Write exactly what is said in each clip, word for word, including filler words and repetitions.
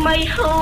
ꯃꯩꯍꯧ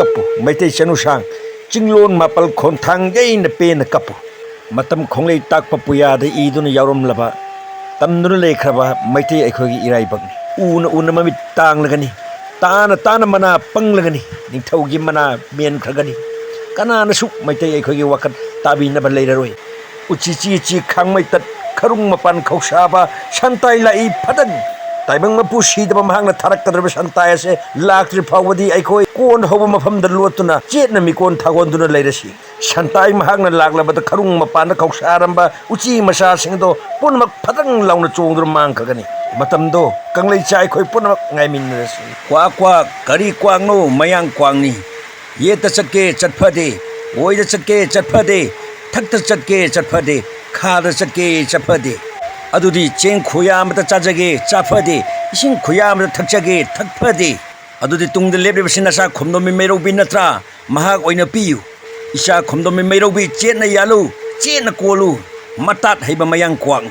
ꯀꯞꯄꯨ, ꯃꯩꯇꯩ ꯆꯅꯨꯁꯥꯡ, ꯆꯤꯡꯂꯣꯟ ꯃꯥꯄꯜ ꯈꯣꯟꯊꯥꯡ ꯌꯩꯅ ꯄꯦꯟꯅ ꯀꯞꯄꯨ꯫ ꯃꯇꯝ ꯈꯣꯡꯂꯩ ꯇꯥꯛꯄ ꯄꯨꯌꯥꯗ ꯏꯗꯨꯅ ꯌꯥꯎꯔꯝꯂꯕ, ꯇꯝꯗꯨꯅ ꯂꯩꯈ꯭ꯔꯕ ꯃꯩꯇꯩ ꯑꯩꯈꯣꯏꯒꯤ ꯏꯔꯥꯏꯕꯛꯅꯤ꯫ ꯎꯅ ꯎꯅ ꯃꯃꯤꯠ ꯇꯥꯡꯂꯒꯅꯤ, ꯇꯥꯅ ꯇꯥꯅ ꯃꯅꯥ ꯄꯪꯂꯒꯅꯤ, ꯅꯤꯡꯊꯧꯒꯤ ꯃꯅꯥ ꯃꯦꯟꯈ꯭ꯔꯒꯅꯤ꯫ ꯀꯅꯥꯅꯁꯨ ꯃꯩꯇꯩ ꯑꯩꯈꯣꯏꯒꯤ ꯋꯥꯈꯜ ꯇꯥꯕꯤꯅꯕ ꯂꯩꯔꯔꯣꯏ꯫ ꯎꯆꯤ ꯆꯤ ꯆꯤ ꯈꯥꯡꯃꯩꯇꯠ ꯈꯔꯨꯡ ꯃꯄꯥꯟ ꯈꯧꯁꯥꯕ ꯁꯟꯇꯥꯏ ꯂꯥꯛꯏ ꯐꯗꯟ꯫ ꯇꯥꯏꯕꯪ ꯃꯄꯨ ꯁꯤꯗꯕ ꯃꯍꯥꯛꯅ ꯊꯥꯔꯛꯀꯗꯧꯔꯤꯕ ꯁꯟꯇꯥꯏ ꯑꯁꯦ ꯂꯥꯛꯇ꯭ꯔꯤ ꯐꯥꯎꯕꯗꯤ ꯑꯩꯈꯣꯏ ꯀꯣꯟ ꯍꯧꯕ ꯃꯐꯝꯗ ꯂꯣꯠꯇꯨꯅ ꯆꯦꯠꯅ ꯃꯤꯀꯣꯟ ꯊꯥꯒꯣꯟꯗꯨꯅ ꯂꯩꯔꯁꯤ꯫ ꯁꯟꯇꯥꯏ ꯃꯍꯥꯛꯅ ꯂꯥꯛꯂꯕꯗ ꯈꯔꯨꯡ ꯃꯄꯥꯟꯗ ꯈꯧꯁꯥꯔꯝꯕ ꯎꯆꯤ ꯃꯆꯥꯁꯤꯡꯗꯣ ꯄꯨꯝꯅꯃꯛ ꯐꯗꯪ ꯂꯥꯎꯅ ꯆꯣꯡꯗꯨꯅ ꯃꯥꯡꯈ꯭ꯔꯒꯅꯤ꯫ ꯃꯇꯝꯗꯣ ꯀꯪꯂꯩꯆꯥ ꯑꯩꯈꯣꯏ ꯄꯨꯝꯅꯃꯛ ꯉꯥꯏꯃꯤꯟꯅꯔꯁꯤ꯫ ꯀ꯭ꯋꯥꯛ ꯀ꯭ꯋꯥꯛ, ꯀꯔꯤ ꯀ꯭ꯋꯥꯛꯅꯣ ꯃꯌꯥꯡ ꯀ꯭ꯋꯥꯛꯅꯤ? ꯌꯦꯠꯇ ꯆꯠꯀꯦ ꯆꯠꯐꯗꯦ, ꯑꯣꯏꯗ ꯆꯠꯀꯦ ꯆꯠꯐꯗꯦ, ꯊꯛꯇ ꯆꯠꯀꯦ ꯆꯠꯐꯗꯦ, ꯈꯥꯗ ꯆꯠꯀꯦ ꯆꯠꯐꯗꯦ꯫ ꯑꯗꯨꯗꯤ ꯆꯦꯡ ꯈꯨꯌꯥ ꯑꯃꯇ ꯆꯥꯖꯒꯦ ꯆꯥꯐꯗꯦ, ꯏꯁꯤꯡ ꯈꯨꯌꯥ ꯑꯃꯇ ꯊꯛꯆꯒꯦ ꯊꯛꯐꯗꯦ꯫ ꯑꯗꯨꯗꯤ ꯇꯨꯡꯗ ꯂꯦꯞꯂꯤꯕꯁꯤ ꯅꯆꯥ ꯈꯣꯝꯗꯣꯝꯕꯤ ꯃꯩꯔꯧꯕꯤ ꯅꯠꯇ꯭ꯔꯥ? ꯃꯍꯥꯛ ꯑꯣꯏꯅ ꯄꯤꯌꯨ꯫ ꯏꯆꯥ ꯈꯣꯝꯗꯣꯝꯕꯤ ꯃꯩꯔꯧꯕꯤ ꯆꯦꯠꯅ ꯌꯥꯜꯂꯨ, ꯆꯦꯠꯅ ꯀꯣꯜꯂꯨ꯫ ꯃꯇꯥꯠ ꯍꯩꯕ ꯃꯌꯥꯡ ꯀ꯭ꯋꯥꯛꯅꯤ꯫